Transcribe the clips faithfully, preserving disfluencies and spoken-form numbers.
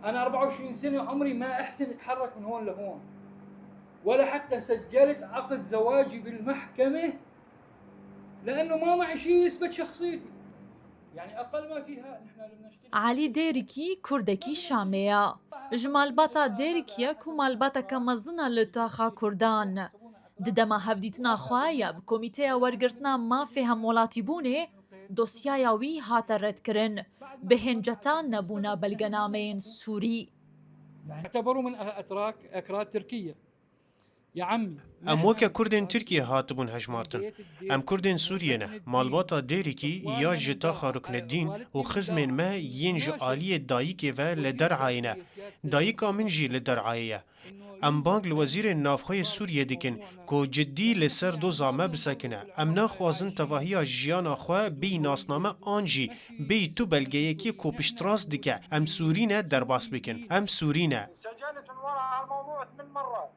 أنا أربعة وعشرين سنة عمري، ما أحسن أتحرك من هون لهون، ولا حتى سجلت عقد زواجي بالمحكمة، لأنه ما معي شيء يثبت شخصيتي. يعني أقل ما فيها نحن لما نشتري Elî Dêrikî kurdekî Şamê ye. Ji malbata Dêrikî ye ku malbateke mezin e li taxa kurdan. Di dema hevdîtina xwe ya bi Komîteya Wergirtina Mafê Hemwelatîbûnê, dosyaya wî hate redkirin. Bi hênceta nebûna belgenameyên Sûrî. يعني اعتبروا من أتراك، أكراد تركية. يا عمي، Em weke Kurdên Tirkiyê hatibûn hejmartin. Em Kurdên Sûriyê ne. Malbata Dêrikî ya ji taxa Rukneddîn û xizmên me yên ji aliyê dayikê ve li Derayê ne. Dayika min jî li Derayê ye. Em bang li wezîrên navxwe yê Sûriyê dikin ku cidî li ser doza me bisekine. Em naxwazin tevahiya jiyana xwe bêyî nasname an jî bêyî tu belgeyekê ku piştrast dike em Sûrî ne derbas bikin. Em Sûrî ne. انسجنت من وراء هالموضوع ثمان مرات.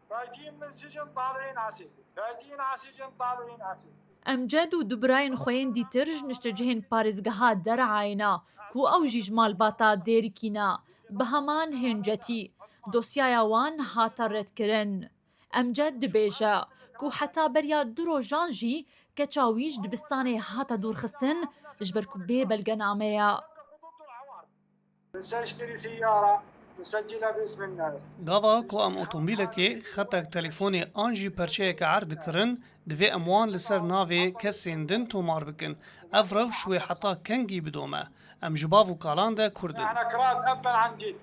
فايتين من سجن طالعين على سجن، فايتين على سجن طالعين على سجن. Emced û du birayên xwe yên dîtir ji niştecihên parêzgeha Derayê ne ku ew jî ji malbata Dêrikî ne, bi heman hêncetî dosyaya wan hate redkirin. Emced dibêje ku heta beriya du rojan jî keça wî ji dibistanê hate dûrxistin, ji ber ku bê belgename ye. نشتري سيارة نسجلها باسم الناس. Gava ku em otomobîlekê, xetek telefonê an jî perçeyeke erd dikirin, divê em wan li ser navê kesên din tomar bikin. Ev rewş wê heta kengî bidome? Em ji bav û kalan de Kurd in. احنا كراد أبا عن جد.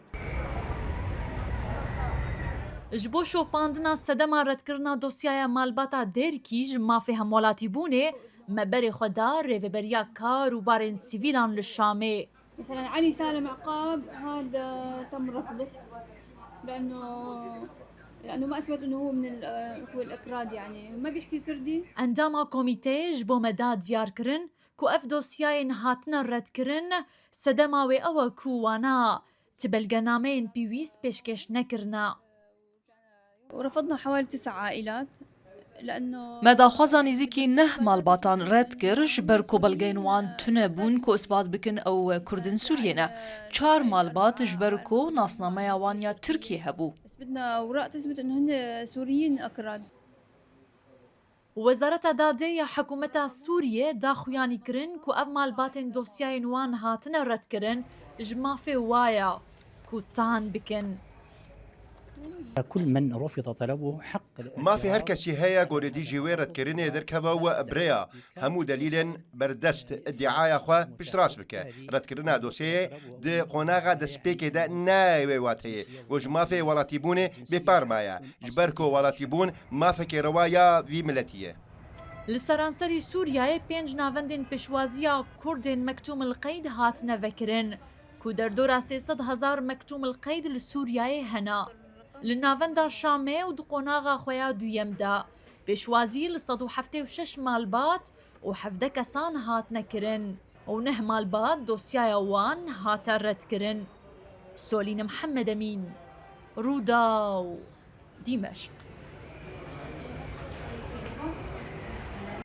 Ji bo şopandina sedema redkirina dosyaya malbata Dêrikî ji mafê hemwelatîbûnê, me berê xwe da rêveberiya kar û barên sivîlan li Şamê. مثلا علي سالم عقاب هذا تم رفضه لأنه لأنه ما أثبت إنه هو من ال- هو الأكراد، يعني ما بيحكي كردي. Endama komîteyê ji bo me da diyar kirin ku ev dosyayên hatine redkirin, sedema wê ew e ku wana ti belgenameyên pêwîst pêşkêş nekirine. ورفضنا حوالي تسع عائلات لأنه Me daxwaza nêzîkî neh malbatan red kir, ji ber ku belgeyên wan tune bûn ku isbat bikin ew Kurdên Sûriyê ne. Çar malbat ji ber ku nasnameya wan ya Tirkiyê hebû. بس بدنا أوراق تثبت إنه هن سوريين أكراد. Wezareta Dadê ya hikûmeta Sûriyê daxuyanî kirin ku ev malbatên dosyayên wan hatine redkirin, ji mafê wa ye ku tan bikin. كل من رفض طلبه حق Mafê her kesî heye ku li dijî wê redkirinê derkeve û bi rêya hemû delîlên berdest îdiaya xwe piştrast bike. Redkirina dosyeyê di qonaxa destpêkê de nayê wê wateyê ku ji mafê welatîbûnê bêpar maye, ji ber ku welatîbûn mafekê rewa ya vî miletî ye. Li seranserî Sûriyeyê pênc navendên pêşwaziya Kurdên mektûm el qeyd hatine vekirin, ku derdora sê sed hezar mektûm el qeyd li Sûriyeyê hene. Li navenda Şamê û di qonaxa xwe ya duyem de, pêşwazî li sed û heftê û şeş malbat û hevdeh kesan hatine kirin û neh malbat dosyaya wan hate redkirin. Solîne Mihemed Emîn, Rûdaw, Dîmeşq.